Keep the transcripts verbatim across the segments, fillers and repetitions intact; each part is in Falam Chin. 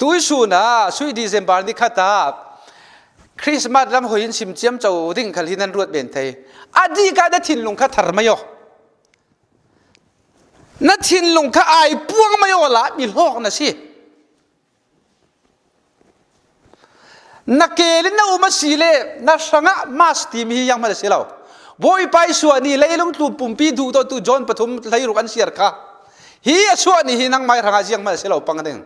Tuisun a, sui December ni khat a, Christmas lam hoi in sim ciamco ding khal hi nan ruat men thei. A dik a na thinlung kha thar mai aw. Na thinlung kha ai puang mai aw la, mi hlawk na si. Na kel in na um a si le, na hrangah Mass ti mi hi zianghman a si lo. Bawipa i suah ni, leilung tlum pumpi duh tawh tu John pathum hleiruk an siar kha. Hi a suah ni hi nangmai hrangah zianghman a si lo pang ding.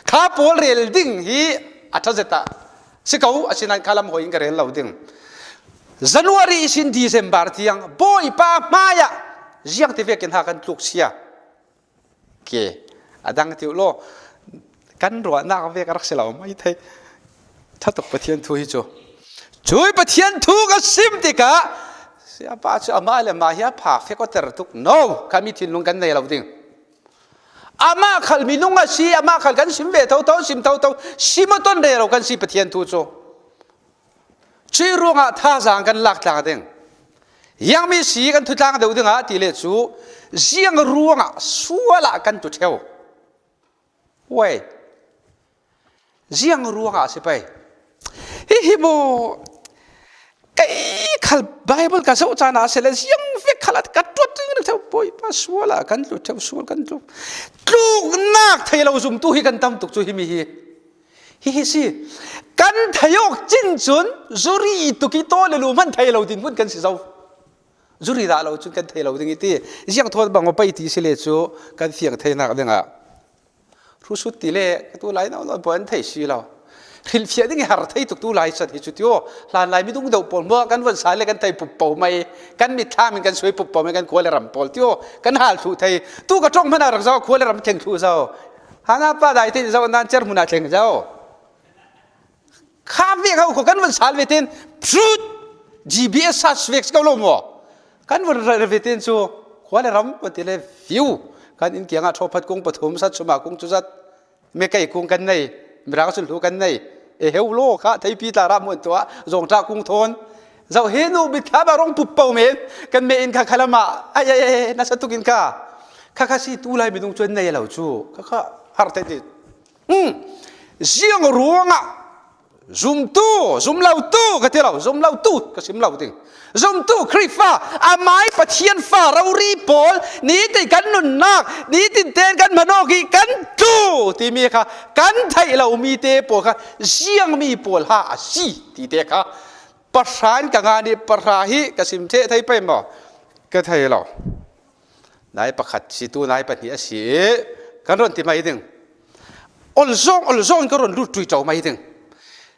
Kha pawl rel ding hi a ṭha zet a si ko, a si nan kha lam hoi in ka rel lo ding. January i sin December tiang, Bawipa hmaiah ziang ti vekin ha kan tluk sia. Ke, a dang tiu lo, kan ruahnak vek a rak si lo mai thei. Ṭha tuk Pathian thu hi cu. Cui Pathian thu ka sim tikah, siapa cu amah le amah hi a pha fek awter tuk no, kha mi thinlung kan nei lo ding. Amah khal minung a si, amah khal kan sim ve thotho, sim thotho, sim a ton rero kan si Pathian thu cu. Cui ruangah thazaang kan lak tlang ding. Ziangmi si kan thutlang deuh dingah ti le cu, ziang ruangah sual ah kan tu ṭheu. Wei, ziang ruangah a si pei. Hi hi maw? Kei khal Bible ka zoh caan ah a si le, ziang vek khal ah ka tuat ding ṭheu, Bawipa sual ah kan tlu ṭheu, sual kan tlu. Tluknak thei lo zumtu hi kan tam tuk cu himi hi. Hi hi si. Kan thei awk cin cun zuri tuk i taw le lu hman thei lo dinhmun kan si zo. Zuri dah lo cun kan thei lo ding i ti. Ziang thawn bang aw pei ti si le cu kan fiang theinak dingah. Hruhsut ti le, ka tu lai no no buan thei si lo. Hrilhfiah ding i har thei tuk tu lai san hi cu tio. Hlan lai mi dung deuh pawl hmuah kan von sa le kan thei pup po mai. Kan mitthlam in kan suai pup po mai kan khua le ram pawl tio. Kan hal thluh thei. Tu ka ṭong hmanh a rak zo, khua le ram thleng thluh zo. Hana pa dai te in zo nan cer hmun a thleng zo. Kha vek ho kho kan von sal ve ten, prut, G B S search vek si ko lo maw? Kan von ra ve ten cu, khua le ram, von ti le fiu. Kan inn kiangah ṭhawphat kung pathum, sat suma kung cu zat, mekei kung kan nei, mirang sun hlu kan nei. E heu lo kha, theipi tla rah muan tuah, zawngṭah kung thawn. Zoh he nu, bit kha ba rong pup po men, kan me in kha khalam ah, ai, ai, ai, nasa tuk in kha. Kha kha si tu lai minung cuan nei lo cu, kha kha har thei ti. Hmm. Ziang ruangah zumtu, zum lo tu ka ti lo, zum lo tu ka sim lo ding. Zumtu Khrihfa, amai Pathian fa rori pawl, nitin kan nunnak, nitin ten kan hmanawk i kan tu timi kha, kan theih lo mi te pawl kha, ziangmi pawl ha a si ti te kha, pahra in ka ngan i pahra hi ka sim ṭheh thei pei maw? Ka thei lo. Nai pakhat si tu nai pahnih a si i kan ron ti mai ding. Olzawng, olzawng in ka ron lut ṭuiṭo mai ding.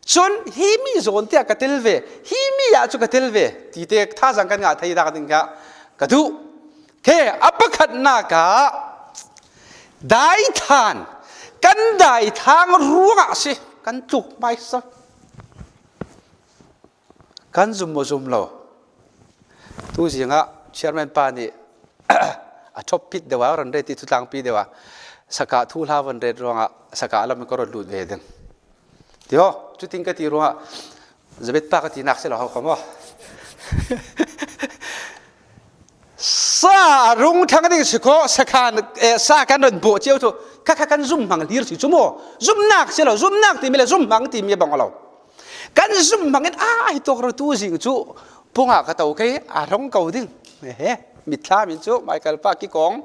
Cun hi mi zawn tiah ka tel ve, hi mi ah cu ka tel ve, ti te thazaang kan ngah thei dak ding kha ka duh. Khe a pakhatnak ah daithan, kan daithang ruangah si kan tluk mai sa. Kan zum maw zum lo? Tuzing ah chairman pa nih a ṭhawppit deuh ah, ron ret i thutlangpi deuh ah, sakah thuhla von ret ruangah sakah lam in ka ron lut ve ding. Ti ho, cutin ka ti ruangah, Zabet pa ka tinak si lo ho kha maw? Sa a rung thang ding si kho, sakhan, eh, sa kan ron bawh cio cu, kha kha kan zum hmang hlir si cu maw? Zumnak si lo, zumnak timi le zum hmang timi a bang lo. Kan zum hmang in, a, ai tuak ro tuzing cu, pungah ka to kei, a rong ko ding. Ehe, mitthlam in cu, Michael pa kikawng.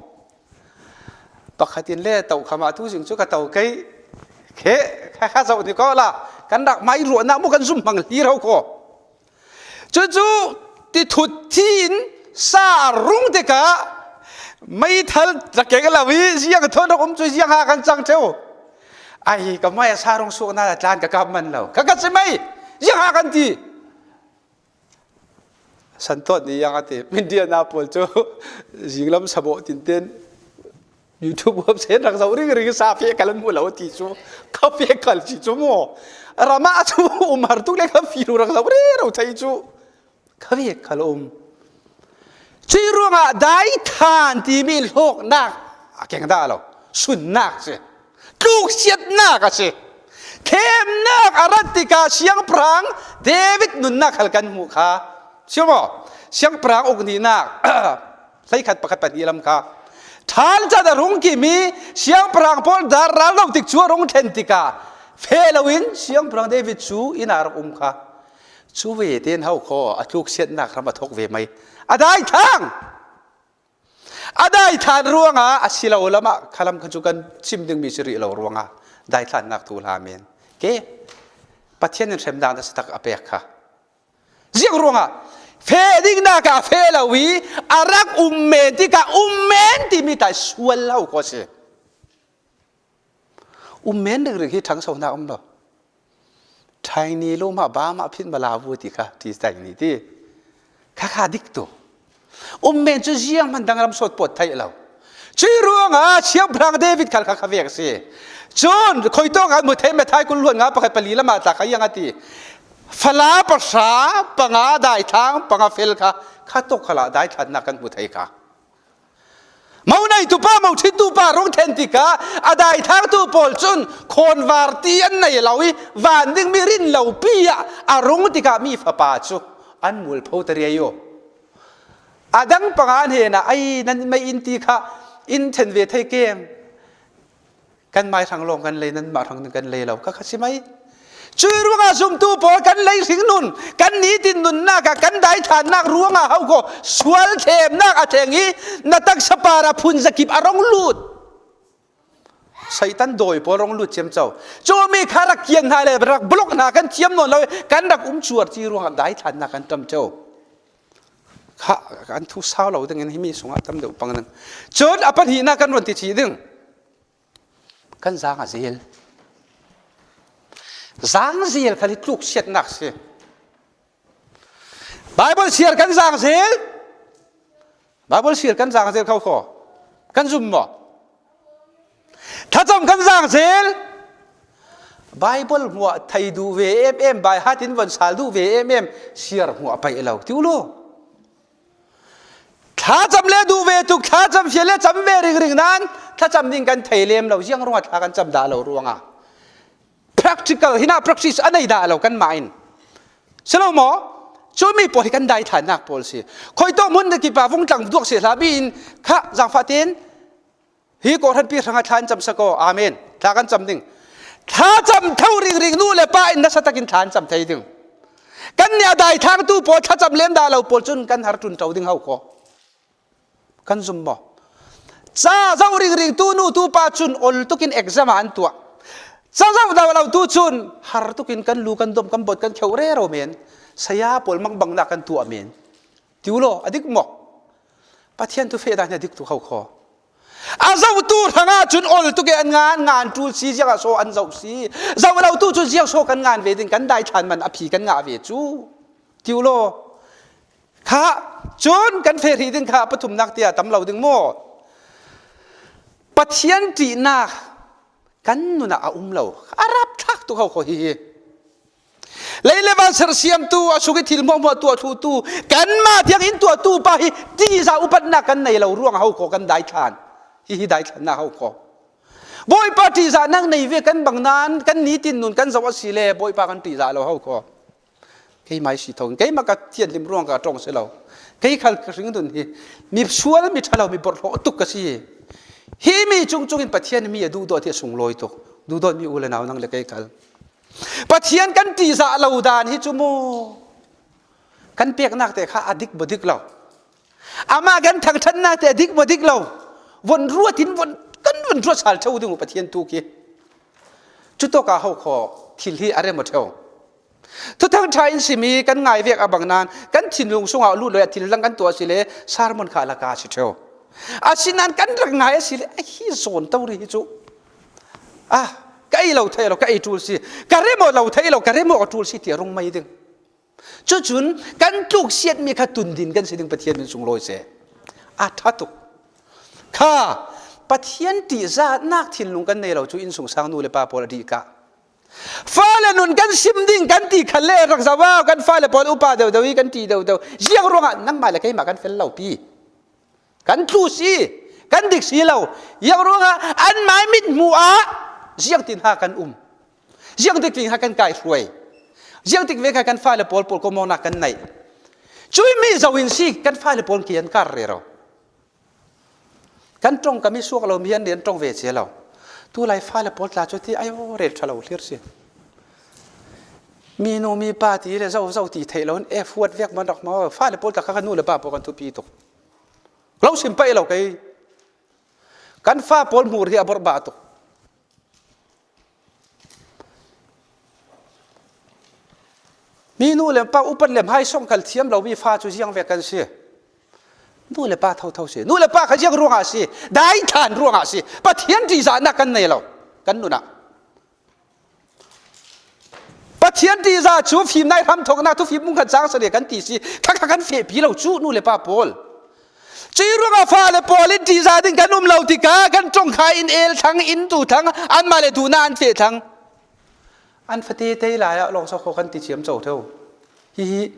Pakhat in le to kha mah tuzing cu ka to kei. Khe, kha, kha zoh ni ko la, kan rak mai ruahnak mu kan zum hmang hlir ho kho. Cucu ti thut thi in sa a rung tikah meithal ra keng lo i ziang thawn rak um cu ziang ha kan cang ṭheu. Ai, ka mai a sa rung suaknak a tlan ka kap man lo. Ka ka si mai, ziang ha kan ti. Santawt ni yang a ti, India na pawl cu zinglam sabawh tinten YouTube website rak zoh ringring sa feh kal an hmu lo ti cu, kha feh kal si cu maw? Ramah cu um har tuk le kha firu rak zoh rero thei cu, kha feh kal um. Cui ruangah daithan timi hlawknak a keng dah lo, sunnak si, tluksiatnak a si. Themnak a rat tikah siangpahrang David nunnak khal kan hmuh kha. Si maw? Siangpahrang uk hnihnak, hleikhat pakhat pahnih lam kha. Thancan a rung kim i siangpahrang pawl dar ral lo tik cu a rung thlen tikah feh loin siangpahrang David cu inn ah a rak um kha. Cu ve tein ho khaw a tluksiatnak ram a thawk ve mai. A daithlang! A daithlan ruangah a si lo lamah khalam kha cu kan chim dingmi si rih lo ruangah daithlannak thuhla men. Ke, Pathian in hremnak nasa tak a pek kha. Ziang ruangah feh dingnak ah a feh lo i a rak um men tikah um men timi tai sual lo ko si. Um men ringring hi ṭhangso hna um lo. Thaini lo mah ba mah phit mala vu ti kha ti thaini ti. Kha kha dik tu. Um men cu ziang hman dang ram sawt pawt theih lo. Cui ruangah siangpahrang David khal kha kha vek si. Cun khuitawk kan hmu thei, Matthai kul hluan nga pakhat pali lamah tla kha iang a ti. Fala pahra panga daithlang panga fel kha kha tawk khalah daithlannak kan hmu thei kha. Mo neitu pa, mo ṭhittu pa rung thlen tikah a daithlangtu pawl cun khawnvar ti an nei lo i van dingmi rin lo pi ah a rung tikah mi fapa cu an mualpho ta riai u. A dang panga an hen ah, ai, nan mei in ti kha in thlen ve thei kem. Kan mai hrang lawng kan lei, nanmah hrang kan lei lo, kha kha si mai. Cui ruangah zumtu pawl kan lei hringnun, kan nitin nunnak ah kan daithlannak ruangah ho ko sual thlemnak a thleng i na taksa par ah phun zakip a rong lut. Satan dawi pawl rong lut ciamco. Cumi kha rak kian hna le rak blok hna kan thiam nawn lo i kan rak um cuar ci ruangah daithlannak kan ṭamco. Kha kan thu sau lo ding in himi sungah tam deuh pang ding. Cun a pahnihnak kan run ti ci ding. Kan zang a zel. Zang zel khal hi tluksiatnak si. Baibal siar kan zang zel. Baibal siar kan zang zel kho kho. Kan zum maw? Thlacam kan zang zel. Baibal hmuah thei duh ve em em, baihat in von sal duh ve em em, siar hmuah paih lo ti u law. Thlacam le duh ve tuk, thlacam fial le cam ve ringring nan thlacam ding kan thei lem lo, ziang ruangah thla kan cam dah lo ruangah. Practical, hinah practice a nei dah lo kanmah in. Si lo maw? Cumi pawl hi kan daithlannak pawl si. Khuitawk hmun na kipa vung tlang duak si hla mi in kha zangfah tein hi kawhhranpi hrangah thla an cam sak aw. Amen. Thla kan cam ding. Thla cam tho ringring nu le pa in nasa takin thla an cam thei ding. Kan nih a daithlangtu pawl thlacam lem dah lo pawl cun kan har ṭun ṭo ding ho kho. Kan zum maw? Ca zoh ringring tu nu tu pa cun ol tukin exam ah an tuah. Ca zoh dah lo tu cun har tukin kan lu kan dom kan bawt kan kheuh rero men. Saya pawl mangbangnak kan tuah men. Ti u law, a dik maw? Pathian tu feh dan hi a dik tuk ho kho. A zohtu hrangah cun ol tuk i an ngan, ngan ṭul si, ziangah so an zoh si. Zoh lo tu cun ziang so kan ngan ve ding, kan daithlan man a phi kan ngah ve cu. Ti u law. Kha, cun kan feh hrih ding kha a pathumnak tiah tam lo ding maw? Pathian ṭihnak kan nun ah a um lo. A rapthlak tuk ho kho hihi. Lei le van sersiamtu, a sung i thil hmuahhmuah tuah thlutu, kanmah tiang in tuahtu pa hi ṭihzah upatnak kan nei lo ruang ho kho kan daithlan. Hihi daithlannak ho kho. Bawipa ṭihzah nang nei ve kan bang nan, kan nitin nun kan zoh a si le, Bawipa kan ṭihzah lo ho kho. Keimah i si tho, keimah ka thianhlim ruang ka ṭong si lo. Kei khal ka hringnun hi, mi sual, mi ṭha lo, mi borhhlawh tuk ka si. Hi mi cungcung in Pathian mi a duhdawt hi a sunglawi tuk. Duhdawt mi u le nau nang le kei khal. Pathian kan ṭihzah lo dan hi cu mu. Kan peknak te kha a dik maw dik lo. Amah kan thangṭhatnak te a dik maw dik lo. Von ruat in von, kan von ruat sal ṭheu ding uh Pathian tu khi. Cutawk ah ho kho thil hi a rem aw ṭheu. Thuthang ṭha in simi kan ngai vek a bang nan, kan thinlung sungah lut lo i a thil dang kan tuah a si le, sermon kha a lak a si ṭheu. Asinain kan rak ngai a si le, a hi zawn to rih hi cu. Ah, ka ei lo thei lo, ka ei ṭul si, ka rem aw lo thei lo, ka rem aw ṭul si tiah rung mai ding. Cucun kan tluksiatmi kha tundin kan si ding Pathian min sunglawi seh. A ṭha tuk. Kha Pathian ṭihzahnak thinlung kan nei lo cu innsungsang nu le pa pawl a ṭih kah. Fale nun kan sim ding kan ti khan le rak zoh au, kan fale pawl upa deuh deuh i kan ṭih deuh deuh. Ziang ruangah nangmah le keimah kan fel lo pi. Kan tlu si, kan dik si lo. Ziang ruangah anmai mit hmuh ah ziangtin ha kan um. Ziangtik ving ha kan kai hruai. Ziangtik veng ha kan fale pawl pawl ko mawngnak kan neih. Cui mi zoh in si kan fale pawl ki an kar rero. Kan ṭong ka mi suak lo mi an rian ṭong ve cia lo. Tulai fale pawl tla chu ti ai aw rel ṭha lo hlir si. Mi nu mi pa ti le zo zo ti theih lo in e fuat vek man rak hma fale pawl tla kha kan nu le pa pawl kan thupi tuk. Lo sim paih lo kei. Kan fa pawl hmur hi a bawrh bah tuk. Mi nu le pa upat lem hai sawng kal thiam lo mi fa chu ziang vek kan si. Nu le pa thotho si. Nu le pa kha ziang ruangah si. Dai thlan ruangah si. Pathian ṭihzahna kan nei lo. Kan nunah. Pathian ṭihzah chu fimnai hramthawkna thufim bung khat chang sari kan ti si. Kha kha kan fehpi lo chu nu le pa pawl. Cui ruangah fale pawl in ṭihzah ding kan um lo tikah kan ṭong kha in el thlang, in tu thlang, anmah le duhna an feh thlang. An fate tei lai ah lawngsaw khaw kan ti thiam co tho. Hihi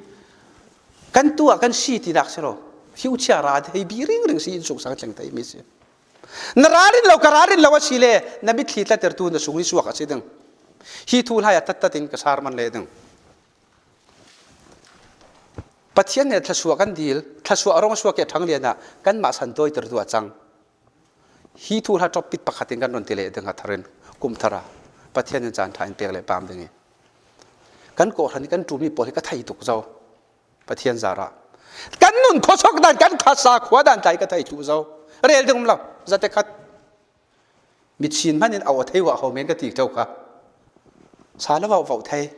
kan tu ah kan si tinak si lo. Future ah hei bi ringring si in sungsang thleng thei mi si. Na ralrin lo, ka ralrin lo a si le na mitthli tlatertu na sung hi suak a si ding. Hi thu hlai a tattat in ka sermon leh ding. Pathian nih thluasuah kan dil, thluasuah rawng suak i a ṭhang lianah kanmah san dawitertu a cang. Hi thu hla topic pakhat in kan rawn ti leh ding a tharin kum thara Pathian in chan ṭha in pek leh pam ding i kan kawhhran i kan ṭulmi pawl hi ka thei tuk zo. Pathian zarah kan nun khawsawk dan, kan khasa khua dan tlai ka thei tuk zo. Rel ding um lo, zate khat. Mitsin hmanin a aw thei huah ho men ka ti tho kha. Sa lo vauh vauh thei.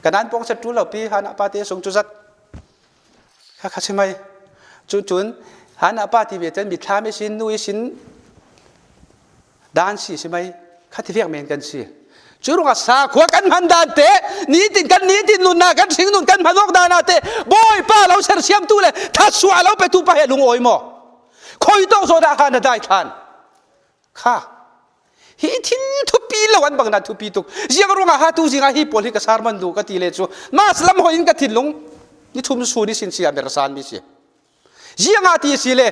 Ka nan pawng set tul lo pi, han a pa te sung chu zat. Kha kha si mai. Chu chun, han a pa ti ve ten, mitthlam i sin, nu i sin, dan si si mai. Kha ti vek men kan si. Chu ruangah sakhua kan hman dan te, nitin kan nitin nunna kan hring nun kan hman awk dan a te, Bawipa lo sersiam tu le, thluasuah lo pe tu pa he lungawi maw? Khawi tawk zawh dah han a dai thlan. Kha. Hi thil thupi lo an bang nan thupi tuk. Ziang ruangah ha tu zingah hi pawl hi ka sermon duh ka ti le chu. Mas lam hoihin ka thinlung ni thum sun i sin si a mer san mi si. Ziangah ti si le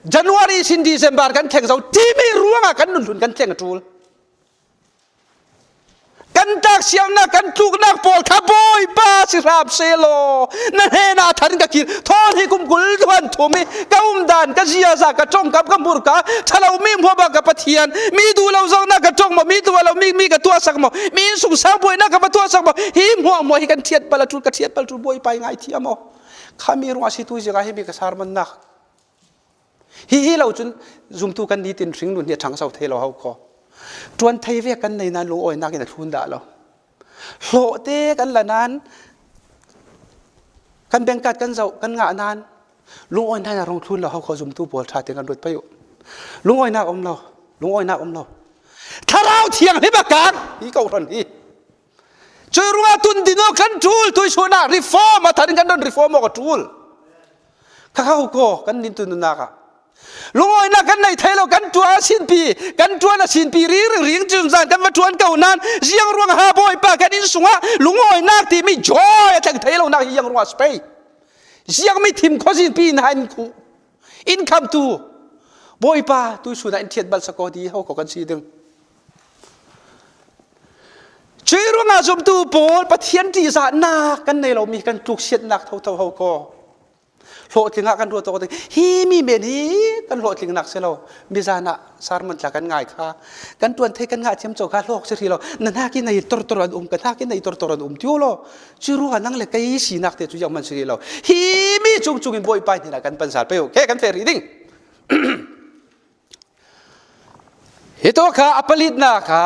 January sin December kan thleng zo timi ruangah kan nun hlun kan thleng a tul. Kan taksiamna, kan tluknak pawl kha Bawipa si hram se law. Na hnenah a tharin ka kir. Thawn hi kum kul hluan thum hi ka umdan, ka ziaza, ka ṭongkam, ka hmurka, ṭha lo mi hmuahhmuah ka Pathian. Mi duh lo zawkna ka ṭong maw, mi duh lo mi, mi ka tuahsak maw, mi insung sang buaina ka va tuahsak maw. Hi hmuahhmuah hi kan ṭhiat bal a ṭul, ka ṭhiat bal a ṭul Bawipa i ngaithiam aw. Kha mi ruangah si tu ziangah hi mi ka sermonnak. Hi hi lo chun zumtu kan nitin hringnun hi a ṭhangso thei lo ho khaw. Ṭuan thei vek kan nei nan lungawinak in a thlun dah lo. Hlawhte kan la nan kan bank card kan zoh kan ngah nan lungawinak in a rong thlun lo ho khaw zumtu pawl ṭha te kan ruat phei uh. Lungawinak om lo, lungawinak om lo. Thlarau Thianghlim a kang hi ko hran hi. Cui ruangah tun din aw kan ṭul tuisunah reform a tharin kan don reform awk a ṭul. Kha kha ho kaw kan nin tun nunnak ah. Lungawinak kan nei thei lo kan ṭuan a sinpi, kan ṭuan a sinpi ring ring ring cun zan kan va ṭuan ko nan ziang ruangah ha Bawipa kan inn sungah lungawinak timi joy a thleng thei lonak hi ziang ruangah space. Ziang mi thim khuazin pi in ha in khuh. In khamtu Bawipa tuisunah in ṭhiat balsak aw ti ho ko kan si ding. Cui ruangah zumtu pawl Pathian ṭihzahnak kan nei lo mi kan tluksiatnak thotho ho ko. Hlawhtlingah kan ruat awk ding. Hi mi men hi kan hlawhtlingnak si lo. Mizanah sermon tla kan ngai kha. Kan ṭuan thei kan ngah thiam co kha hlawk si hri lo. Na hnak i nei tortor an um, ka hnak i nei tortor an um tio law. Cui ruangah nang le kei sinak te cu ziang man si rih lo. Hi mi cungcung in Bawipa hnenah kan pansal pei uh. Khe kan feh rih ding. Hi tawk kha a palitnak kha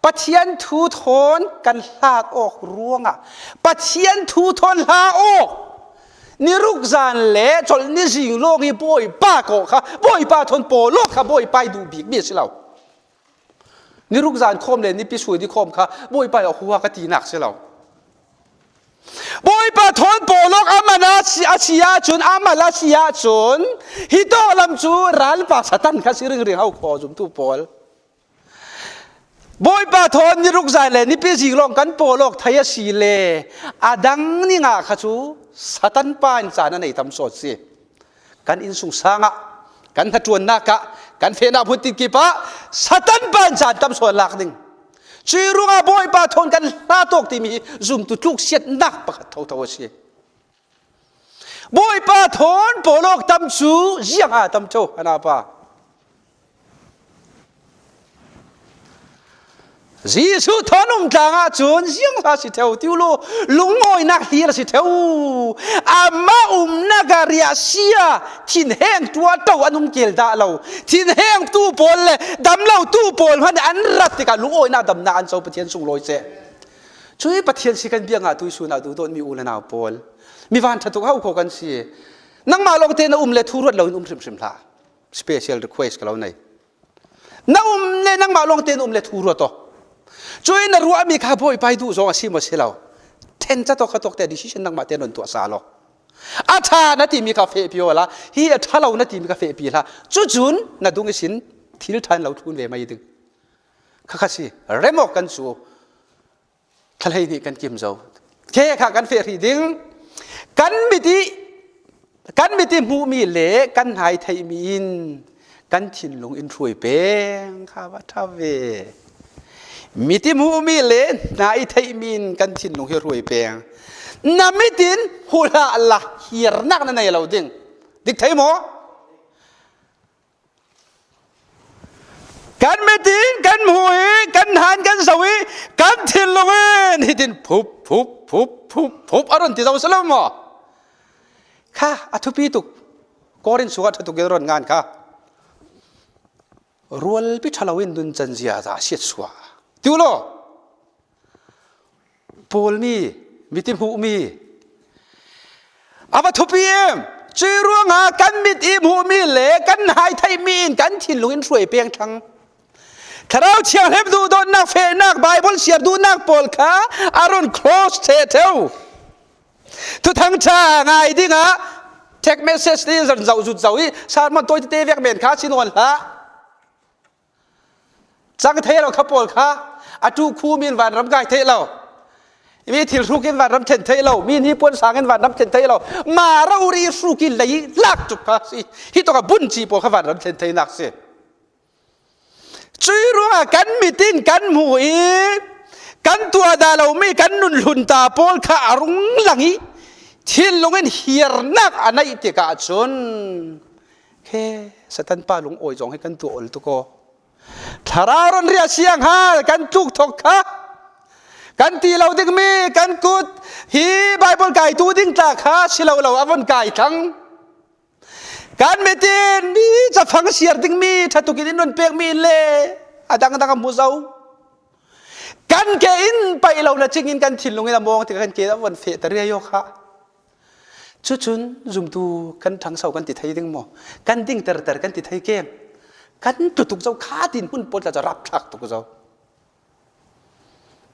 Pathian thu thawn kan hlat awk ruangah Pathian thu thawn hla awk niruk zan le colh ni zing lawng hi Bawipa kawh kha Bawipa thawn pawl awk kha Bawipa i duh bik mi a si lo. Niruk zan khawm le nipi sui ni khawm kha Bawipa i a hua ka tinak si lo. Bawipa thawn pawl awk a man a si, a si ahcun, a mal a si ahcun, hi tawk lam cu ralpa Satan kha si ringring ho khaw zumtu pawl. Bawipa thawn niruk zan le nipi zing lawng kan pawl awk thei a si le a dang ningah kha cu Satan pa in caan a nei tam sawn si. Kan innsungsang ah, kan hnaṭuannak ah, kan fehnak hmun tinkip ah Satan pa in caan tam sawn lak ding. Cui ruangah Bawipa thawn kan hlat awk timi hi zumtu tluksiatnak pakhat thotho a si. Bawipa thawn pawl awk tam cu ziang a tam ṭheo, a na pa. Jesuh thawn um tlang ahcun ziang a si ṭheo, ti u law, lungawinak hlir a si ṭheo. Amah umnak ah riahsia, thinhengtu a ṭo an um kel dah lo. Thinhengtu pawl le damlotu pawl hmanh an rat tikah lungawinak damnak an co Pathian sunglawi seh. Cui Pathian si kan bia ngah tuisun ah duhdawtmi u le nau pawl, mi van ṭha tuk hauh kho kan si. Nangmah lawngte na um le thu ruat loin um hrimhrim hlah. Special request ka lo nei. Na um le nangmah lawngte na um le thu ruat aw. Cui na ruahmi kha Bawipa ih duh zong a si maw si lo. Then ca tawk kha tawkte decision nangmah te na tuah sal aw. A ṭha na timi kha fehpi awla, hi a ṭha lo na timi kha fehpi hlah. Cucun na dung ihsin thil ṭha in lo thlun ve mai ding. Kha kha si, remawk kan cu. Thla hleihnih kan kim zo. Khe kha kan feh hrih ding. Kan mit ih, kan mit ih hmuhmi le kan hna ih theihmi in kan thinlung in hruai peng kha va ṭha ve. Mit ih hmuhmi le hna ih theihmi in kan thinlung hi hruai peng. Na mit in hmu hlah la, hiarnak na nei lo ding. Dik thei maw? Kan mit in kan hmu ih, kan hna in kan zoh ih, kan thinlung in hitin phup, phup, phup, phup, phup a run ti zo si lo maw? Kha a thupi tuk. Korin sungah ṭha tuk in run ngan kha. Rualpi ṭha lo in nuncan zia za siatsuah. Ti u law. Pawlmi, mit ih hmuhmi. A va thupi em? Cui ruangah kan mit ih hmuhmi le kan hna ih theihmi in kan thinlung in hruai peng thlang. Thlarau Thianghlim duhdawtnak, fehnak, Baibal siar duhnak pawl kha a run close ṭheh ṭheo. Thuthang ṭha ngai dingah text message nih zan zoh zut zo ih sermon tawi tete vek men kha si nawn hlah. Cang thei lo kha pawl kha, a ṭuh khu mi in vanram kai thei lo. Mi thil hruk in vanram thlen thei lo, mi hnipuan sang in vanram thlen thei lo. Mah rori hruk in lei lak tuk kha si. Hi tawkah bun ci pawl kha vanram thlen theinak si. Cui ruangah kan mit in kan hmu ih kan tuah dah lomi kan nun hlun ta pawl kha a rung lang ih thinlung in hiarnak a neih tikah cun khe Satan pa lungawi zong hi kan tuah ol tuk aw. Thlarau run riah sianghal kan tluk thok kha kan ti lo dingmi kan kut hi Baibal kaitu ding tla kha si lo lo a vun kai thlang. Kan mit in mi cafang siar dingmi ṭha tukin in run pekmi in le a dangdang a hmu zo. Kan ke in paih lo na cingin kan thinlung in a mawng tikah kan ke a vun feh ta riai aw kha. Cucun zumtu kan ṭhangso kan ti thei ding maw? Kan ding terter kan ti thei kem? Kan tu tuk zo kha, tin hmun pawl tla cu rap ṭhak tuk zo.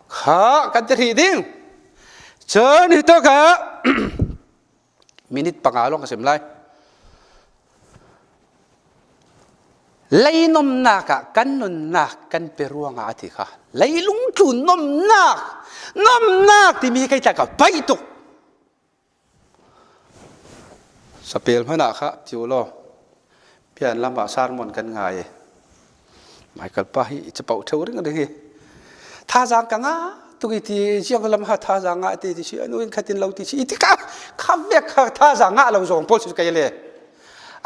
Kha kan ti hrih ding. Cun hitawkah minit panga lawng ka sim lai. Lei nomnak ah kan nunnak kan pe ruangah a ti kha. Leilung tlun nomnak, nomnak timi hi kei tlak a paih tuk. Sapel hmanh ah kha ti u law, pian lam ah sermon kan ngai. Michael pa hi i capoh ṭheo ringring hi. Thazaang ka ngah tuk i ti, ziang lam ha thazaang ngah te ti si, a nu in khat in lo ti si, i ti kha, kha vek kha thazaang ngah lo zong pawl si kei le.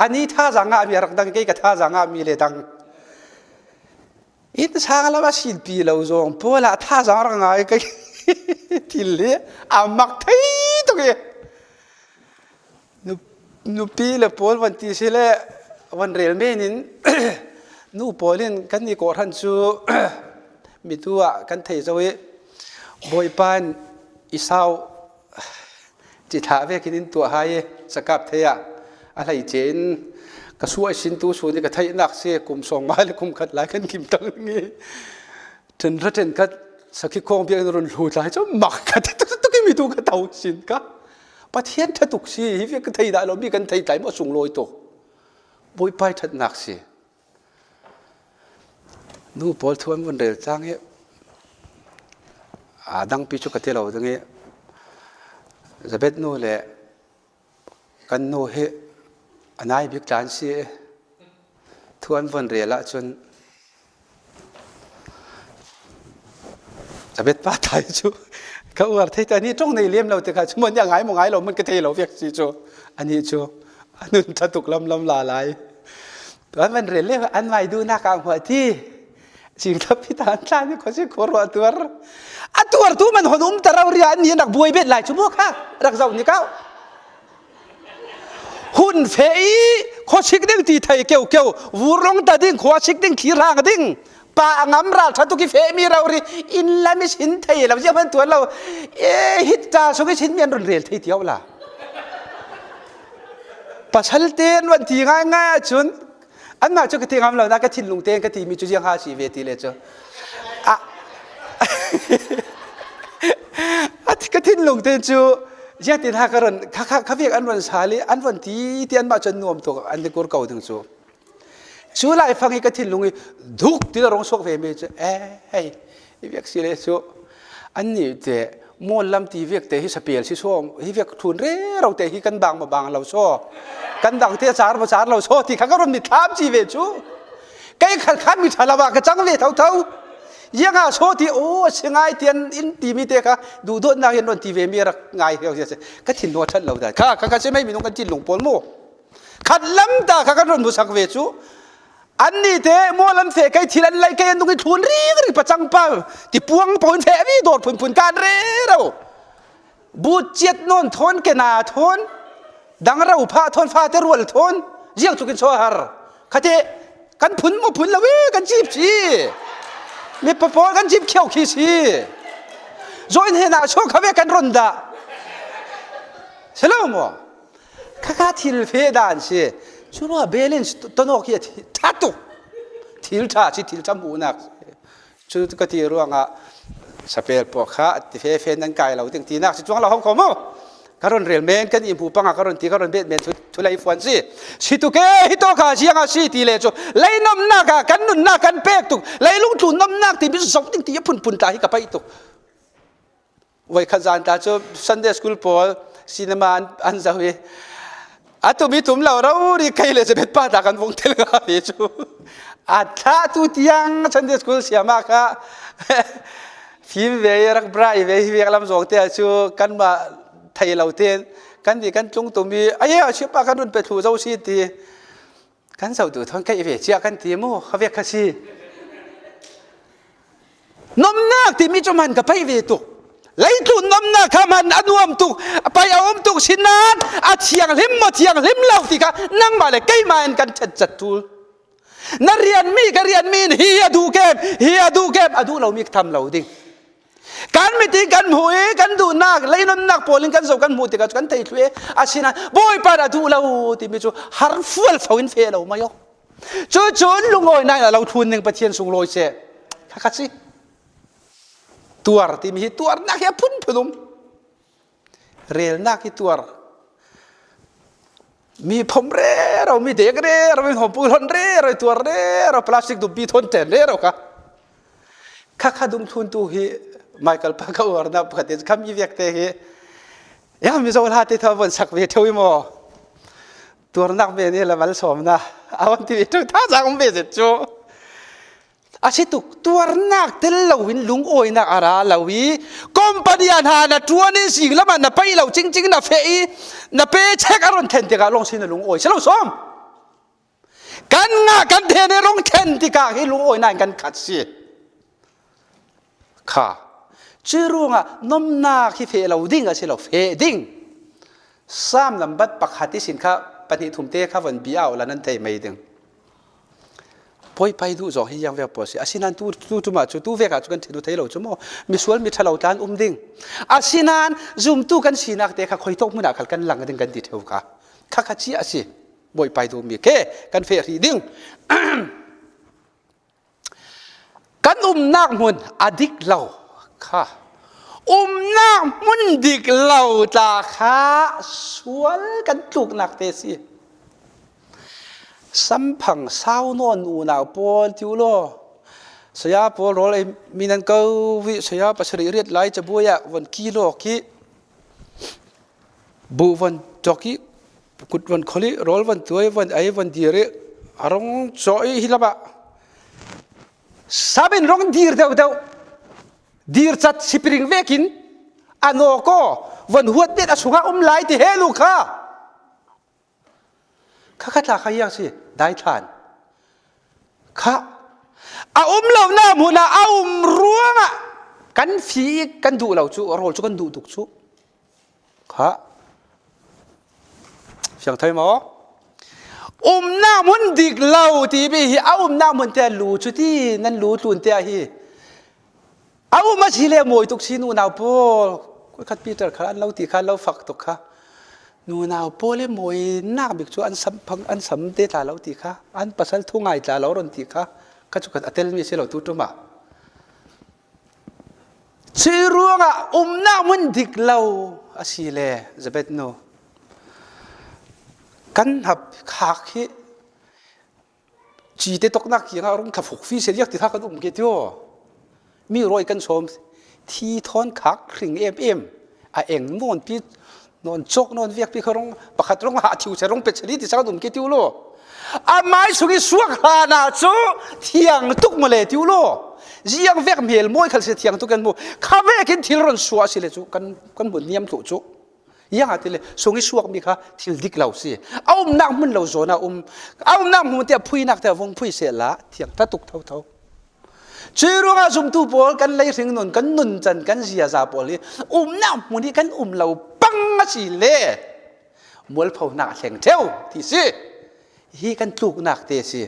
Ani thazaang ngah mi a rak dang, kei ka thazaang ngah mi le dang. Inn sang lam a sinpi lo zong pawl ah thazaang rak ngai ka thil hi a mak thei tuk i. Nu-, nupi le pawl van ti si le van rel men in nu pawl in kan ni kawhhran cu mitu ah kan thei zo i Bawipa in i sau Cithlah vekin in tuah hai i, sakap thei ah a hleice in ka suah i sin tu sun i ka theihnak si, kum sawng mai le kum khat lai kan kim tang ding i, ṭhen hra ṭhen khat sakhi khawng biak in run hlut lai cu mak ka tuk tuk i mi tu ka tho sin ka. Pathian ṭha tuk si, hi viak ka thei dah lo, mi kan thei tlai maw sunglawi tu. Bawipa i ṭhatnak si. Nu pawl thu an vun rel cang i, a dangpi cu ka ti lo ding i, Zabet nu le kan nu hi a nai bik tla an si i, thu an vun rel ahcun Zabet pa tai cu Ka uar thei ta ni tong nei lem lo te kha chu mo nia ngai mo ngai lo mun ka thei lo vek si chu. Ani chu. Anun tha tuk lam lam la lai. Tuan man rel le an mai du na ka hua ti. Sing thap pi ta an tla ni kho si kho ro tuar. A tuar tu man hon um ta rau ria an ni nak buai bet lai chu mo kha. Rak zau ni kau. Hun fe i kho sik ding ti thei keu keu. Vur long ta ding kho sik ding khi rang ding. Pa a ngam ral tha tu ki fe mi rau ri. In la mi sin thei lo zia man tuar lo. E hit ta so ki sin mi an run rel thei ti au la. Pasal ten wan ti ngai ngai chun. An na chu ka ti ngam lo na ka thinlung ten ka ti mi chu ziang ha si ve ti le chu. A. A ti ka thinlung ten chu ziang tin ha ka ron kha kha kha vek an ron sa li an ron ti ti an ma chun nuam to an ti kur kau ding chu. Chu lai fang i ka thinlung i duk ti la rong sok ve mi chu. Eh, hei. I vek si le chu. An ni te Mual lam ti vek te hi sapel si so hi vek thun re ro te hi kan bang ma bang lo so. Kan dang te char ma char lo so ti kha ka ron mi tham chi ve chu. Kai khal khan mi thala ba ka chang ve thau thau. Yang a so ti o se ngai tian in ti mi te kha du dot na hin ron ti ve mi rak ngai heu se. Ka thin no that lo da. Kha kha ka se mai mi nung kan thin lung pol mo. Khat lam ta kha kan ron mu sak ve chu. An ni te mual an fe kai thil an lai kai an dung i thlun ring ring pa chang pa ti puang pawh in fe mi dawr phun phun kan re ro. But chiat nawn thawn kena thawn dang ro pha thawn fa te rual thawn ziang chukin so har. Kha te kan phun mu phun lo e kan chip si. Mi pa pawl kan chip khiau khi si. Zo in hena so kha ve kan ron da. Selo mo. Kha kha thil fe dan si. Chu ruah balance to nawk hi a thi- tha tuk. Thil tha si thil tha muhnak. Chu ka ti ruangah sapel pawh kha a ti fe fe nan kai lo ding tinak si chuang lo hong kho mu. Ka ron rel men kan i hmu panga ka ron ti ka ron bet men thu, thu lei fuan si. Si tu ke hi to kha ziang a si ti le chu. Lei nomnak a kan nunnak kan pek tuk. Lei lungtlun nomnak ti mi zong ding ti a phun phun ta hi ka pai tuk. Voi khat zan ta chu Sunday school pawl cinema an, an zo hi. A tum i tum lo rori kai le chabet pa ta kan vong tel nga ve chu. A thla tu tiang Sunday school siama kha. Fim ve rak bra i ve hi vek lam zong te chu kan ma thei lo ten. Kan di kan tlung tum i. A ye a siapa kan run pe thu zo si ti. Kan zoh duh thawn ka i ve chiah kan ti maw? Kha vek kha si. Nomnak timi chu man ka paih ve tuk. Leitlun nomnak kha man a nuam tuk, a paih a um tuk sinan a thianghlim maw thianghlim lo ti kha nangmah le keimah in kan ṭhen chat tul. Na rian mi ka rian mi in hi a duh kem, hi a duh kem, a duh lo mi ka tham lo ding. Kan mit in kan hmuh i kan duhnak, leinomnak pawl in kan zoh kan hmuh tikah cu kan thei thluh i, asinain Bawipa in a duh lo timi cu har fual fo in feh lo mai aw. Cucun lungawina in a lo thlun ning Pathian sunglawi seh. Kha kha si. Tuar timi hi tuarnak hi a phunphun um. Relnak hi tuar. Mi phom rero, mi dek rero, mi hawmpui hlon rero, tuar rero, plastic dumpi thawn ten rero kha. Kha kha dungthluntu hi Michael pa ka uarnak pakhat in kha mi viakte hi. Ya mi zo hla te thawn von sak ve theu i maw? Tuarnak ve ni la malsawmna. A von ti ve theu tha zang um ve zet cu. A si tuk, tuarnak tel loin lungawinak a ra lo i, company ah hna na ṭuan i, zing lamah na paih lo cingcing na feh i, na paycheck a run then tikah lawng si na lungawi si lo sawm. Kan ngah kan then i rung then tikah hi lungawinak in kan khat si. Kha. Cuih ruangah nomnak hi feh lo ding a si lo, feh ding. Sam nambat pakhat ihsin kha pahnih thumte kha von bia awla nan thei mai ding. Bawipa i duh zong hi ziang vek pawl si. Asinain tu, tu, tu mah cu, tu vek ah cu kan ṭhen uh thei lo cu maw? Misual, mi ṭha lo tla an um ding. Asinain zumtu kan sinak te kha khuitawk hmun ah khal kan lang ding kan ti theu kha. Kha kha cia a si. Bawipa i duhmi khe kan feh hrih ding. Kan umnak hmun a dik lo kha. Umnak hmun dik lo tla kha sual kan tluknak te si. Samphang sau nawn unau pawl tiu law. Saya pawl rawl ei mi nan ko vih, saya pasarih riat lai cabuai ah von ki law ki. Buh von ṭawk i, kut von kholh i, rawl von tuai, von ei, von dir i, a rong cawh i hi lamah. Sam in rong dir deuhdeuh. Dir cat sipring vekin, a nawk aw, von huat bet a sungah um lai ti hel uh kha. Kha kha tla kha hiang si, daithlan. Kha. A um lohna hmunah a um ruangah kan fih, kan duh lo cu, a rawl cu kan duh tuk cu. Kha. Fiang thei maw? Umnak hmun dik lo timi hi a umnak hmun te lu cu ti nan lu tlun te hi. A um a si le mawi tuk si nunau pawl. Khat Peter kha an lo ti kha, an lo fak tuk kha. Nunau pawl le mawinak bik cu an sam phang, an sam te tla lo ti kha. An pasal thungai tla lo ron ti kha. Kha cu khat a tel mi si lo tu ṭum ah. Cuih ruangah umnak hmun dik lo a si le, Zabet nu. Kan hap khak hi, cite toknak kiangah rung thla fuk fi se liak ti kha kan um ke tio. Mi rawi kan sawm, thi thawn khak hring em em, a eng nawn pi, nawn cawk nawn viak pi kha rung, pakhat rung hah thiu se rung pet se li ti sa kan um ke tiu lo. A mai sung i suak hlan ah cu thiang tuk maw le tiu lo. Ziang vek hmel mawi khal si thiang tuk kan hmu. Kha vekin thil ron suah si le cu kan, kan hmun niam thluh cu. Ziang a ti le sung i suak mi kha thil dik lo si. A umnak hmun lo zawn a um. A umnak hmun te a phuinak te a vung phui seh la thiang ta tuk thotho. Cuih ruangah zumtu pawl kan lei hring nun, kan nun can, kan ziaza pawl hi umnak hmun hi kan um lo pang a si le mualphonak a thleng ṭheu ti si. Hi kan tluknak te si.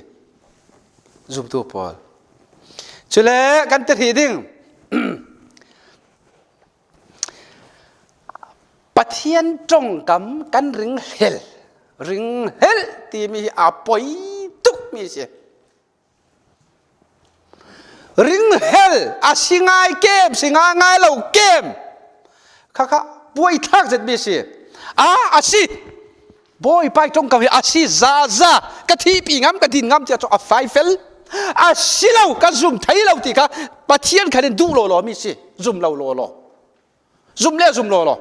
Zumtu pawl. Cule kan ti hrih ding. Pathian ṭongkam kan ringhlel, ringhlel timi hi a poi tuk mi si. Ringhlel a si ngai kem, si ngai ngai lo kem. Kha kha buai thlak zet mi si. A, a si. Bawipa ṭongkam hi a si zaza, ka thihpi ngam, ka din ngam tiah cu a faifel. A si lo, ka zum thei lo ti kha Pathian khan in duh lawlaw mi si, zum lo lawlaw. Zum le zum lawlaw.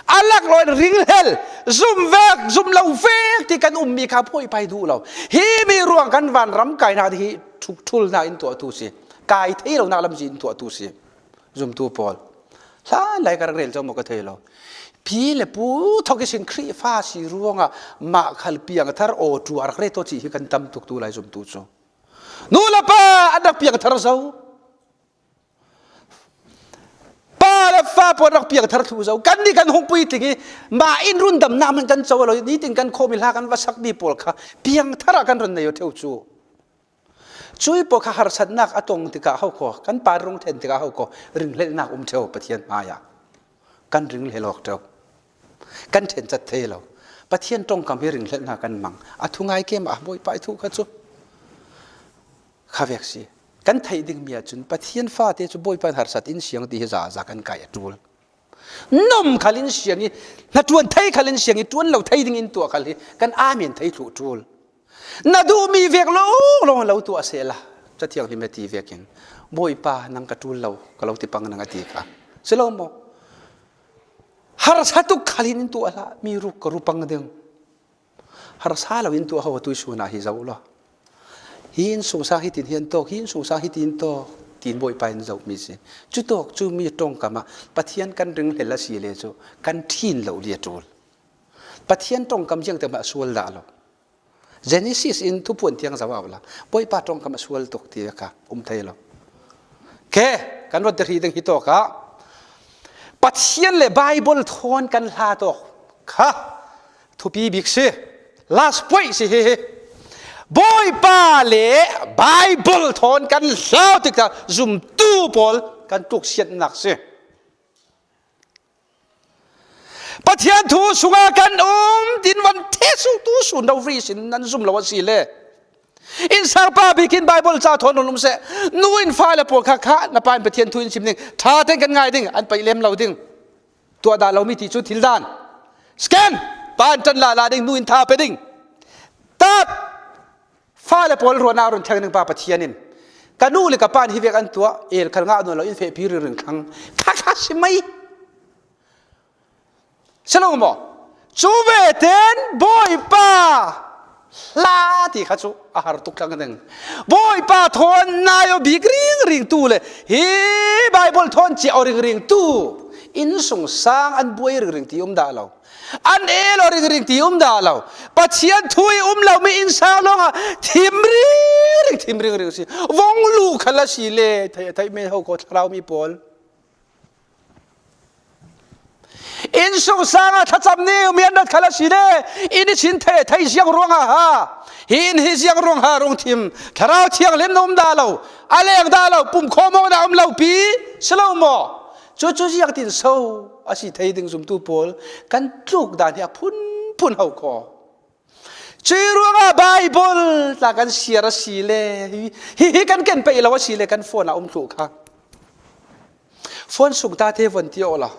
A lak law in ringhlel, zum vek, zum lo vek ti kan um mi kha Bawipa hi duh lo. Hi mi ruang kan vanram kainak ding hi ṭhukṭhulnak in tuahtu si. Kai thei lonak lamzin in tuahtu si. Zumtu pawl. Hlan lai ka rak rel cang maw ka thei lo. Pi le pu thawk ihsin Khrihfa si ruangah mah khal piangthar aw tu a rak rel taw cih hi kan tam tuk tu lai zumtu cu. Nu le pa an rak piangthar zo. Pa le fa pawl rak piangthar thluh zo. Kannih kan hung puitling i mah in rundamnak hman kan co lo. Nitin kan khawm i hla kan va sakmi pawl kha piangthar ah kan run nei aw ṭheu cu. Cuih pawl kha harsatnak a tong tikah ho kho, kan pa rung ṭhen tikah ho kho, ringhlelhnak um ṭheu Pathian hmaiah. Kan ringhlel awk ṭheu. Kan ṭhencat thei lo. Pathian ṭongkam hi ringhlelhnak kan mang. A thungai kem ah Bawipa i thuh kha cu. Kha vek si. Kan theih dingmi ahcun Pathian fate cu Bawipa in harsat in siang ti hi zaza kan kai a ṭul. Nom khal in siang i, hnaṭuan thei khal in siang i, ṭuan lo thei ding in tuah khal hi kan amen thei thluh ṭul. Na duhmi vek lawng lawng lo tuah sehla, Cathiang him a ti vekin, Bawipa, nang ka ṭul lo, ka lo ti pang nang a ti kha. Si lo maw? Harsa tuk khal in in tuah hlah, mi ruk ka ru pang ding. Harsa lo in tuah ho, tuisun ah hi zo lo. Hi innsungsang hitin hi an tawk, hi innsungsang hitin tawk, tiin Bawipa in zohmi si. Cutawk cu mi ṭongkam ah Pathian kan ringhlel a si le cu kan ṭhin lo li a ṭul. Pathian ṭongkam ziangte mah a sual dah lo. Genesis in Thupuan tiang zoh awla Bawipa ṭongkam a sual tuk ti kha um thei lo. Ke, kan run ti hrih ding hi tawk ah Pathian le Baibal thawn kan hla tawk kha thupi bik si. Last point si hi hi. Bawipa le Baibal thawn kan hla tikah zumtu pawl kan tuksiatnak si. Pathian thu sungah kan um, tin van ṭheh sung tu sun do ri sin nan zum lo a si le. Innsang pa bikin Baibal ca thawn run um seh. Nu in fale pawl kha kha na pa in Pathian thu in sim ding. Ṭha tein kan ngai ding, an paih lem lo ding. Tuah dah lo mi ti cu thil dan. Scan, pa in ṭan lala ding, nu in tha pe ding. Tat, fale pawl ruahnak run theng ding pa Pathian in ka nu le ka pa in hi vek an tuah, el khal ngah nawn lo in fehpi ringring thlang. Kha kha si mai. Si lo maw? Cu ve ten Bawipa hla ti kha cu a har tuk thlang ding. Bawipa thawn nai aw bik ringring tu le hi Baibal thawn ciah aw ringring tu Innsungsang an buai ringring ti um dah lo. An e lo ringring ti um dah lo. Pathian thu i um lo mi innsang lawngah thim ringring, thim ringring si. Vong luh kha la si le, thei, thei me ho ko thlarau mi pawl. Innsungsangah thlacam ni mi an rat kha la si le, in i chin thei, thei ziang ruangah ha. Hi in hi ziang ruang ha, rung thim. Thlarau thianghlim na um dah lo. A leng dah lo, pumkhawm awkna um lo pi, si lo maw? Chu chu ziangtin so a si thei ding zumtu pawl, kan tluk dan hi a phunphun ho khaw. Cui ruangah Bible tla kan siar a si le, hi, hi, hi kan ken peih lo a si le, kan phone a um thluh kha. Phone sung tate von ti awla.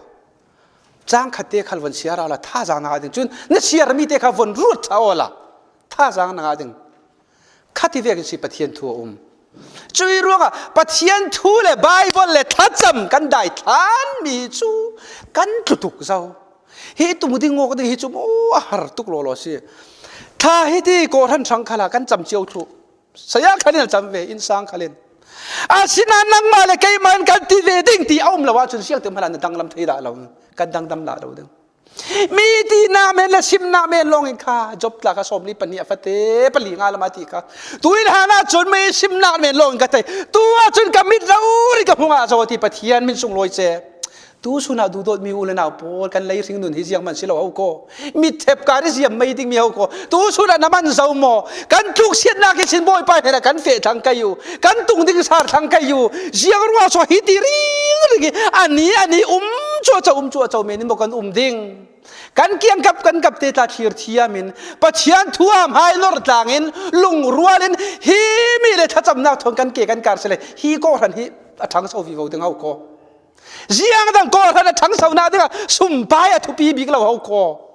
Chang khat te khal von siar awla, thazang na ding. Chun na siar mi te kha von ruat tha awla. Thazang na ding. Khati vekin si Pathian thu a um. Cui ruangah Pathian thu le Bible le thlacam kan dai thlan mi chu kan tlutuk zo. Hi tum ding ngawk ding hi chu maw a har tuk lawlaw si. Thla hi ti kawhhran thang khala kan cham ciau thluh. Saya khalin a cham ve, innsang khalin. A sina nangmah le keimah in kan ti ve ding ti a um lo ah chun siangtho hmana na danglam thei dah lo. Kan dangdam dah lo ding. Mi tinak men le simnak men lawngin kha, Job tla kha sawmli pahnih a fate pali nga lam a ti kha. Tuin hana cun mi simnak men lawngin ka thei. Tu ah cun ka mit rori ka hmu ngah zo ti Pathian min sung lawi ce. Tu sunah duhdawt mi u le nau pawl kan lei hring nun hi ziang man si lo ho kaw. Mit thep kar i ziam mai ding mi ho kaw. Tu sunah na man zo maw? Kan tluksiatnak hi sin Bawipa hnenah kan feh thlang kai u. Kan tung ding sar thlang kai u. Ziang ruah saw hi ti ringring i ani ani um cuahco, um cuahco men in maw kan um ding. Kan kiangkap, kan kapte tla thlir thiam in Pathian thu hamhai nor tlangin lungrual in hi mi le thlacamnak thawn kan ke kan kar si le hi kawhhran hi a thangso vivo ding ho kaw. Ziang dang kawhhran a thangsonak dingah sumpai a thupi bik lo ho kaw.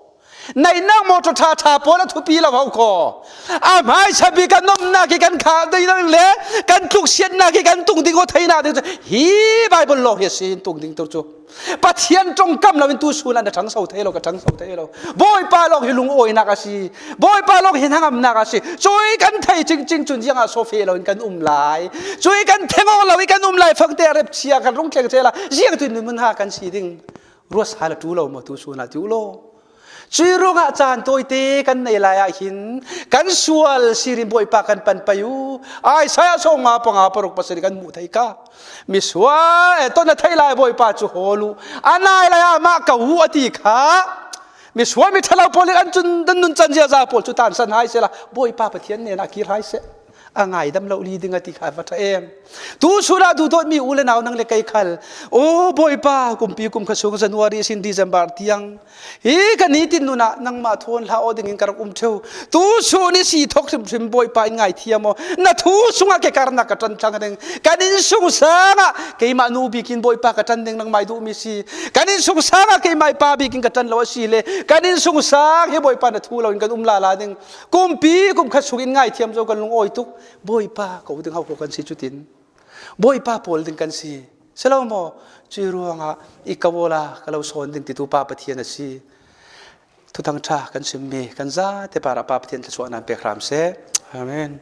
Naihnak mawtaw ṭha ṭha pawl a thupi lo ho kaw. A hmaisa bik a nomnak hi kan khah ding le kan tluksiatnak hi kan tung ding aw theinak ding cu hi Bible lawng hi a si in tung ding tur cu. Pathian ṭongkam loin tu sunah na ṭhangso thei lo, ka ṭhangso thei lo. Bawipa lawng hi lungawinak a si. Bawipa lawng hi hnangamnak a si. Cui kan thei cingcing cun ziangah saw feh loin kan um lai. Cui kan theng awk lo i kan um lai, fangte a repchia kan rung thleng sehla ziangtin nunmun ha kan si ding. Ruat sal a ṭu lo maw tu sunah ti u law? Cui ruangah caan tawite kan nei lai ah hin kan sual sirin Bawipa kan pan pai u. Isaiah sawmnga panga paruk pasarih kan hmuh thei kha. Misual, eh, ton a theih lai Bawipa cu hawl u. A nai lai ah mah ko u a ti kha. Misual mi ṭhalo pawl in an cun, an nun can ziaza pawl cu tansan hai sehla Bawipa Pathian hnenah kir hai seh. A ngaidam lo li ding a ti kha va ṭha em. Tu sunah duhdawtmi u le nau nang le kei khal, aw Bawipa, kumpi kum kha sung January sin December tiang hi ka nitin nunah nangmah thawn hlah aw dingin ka rak um ṭheu. Tu sun i si thawk hrimhrim Bawipa in ngaithiam aw. Na thu sungah kekarnak ka ṭan thlang ding. Kan innsungsang ah keimah nu bikin Bawipa ka ṭan ding nangmah i duhmi si. Kan innsungsang ah keimah i pa bikin ka ṭan lo a si le kan innsungsang hi Bawipa na thu loin kan um lala ding. Kumpi kum khat sung in ngaithiam zo kan lungawi tuk. Bawipa ko ding ho ko kan si cutin. Bawipa pawl ding kan si. Si lo maw? Cui ruangah i ko awla ka lo sawn ding titu Pa Pathian a si. Thuthang ṭha kan simmi kan zate parah Pa Pathian thluachuahnak pek hram seh. Amen.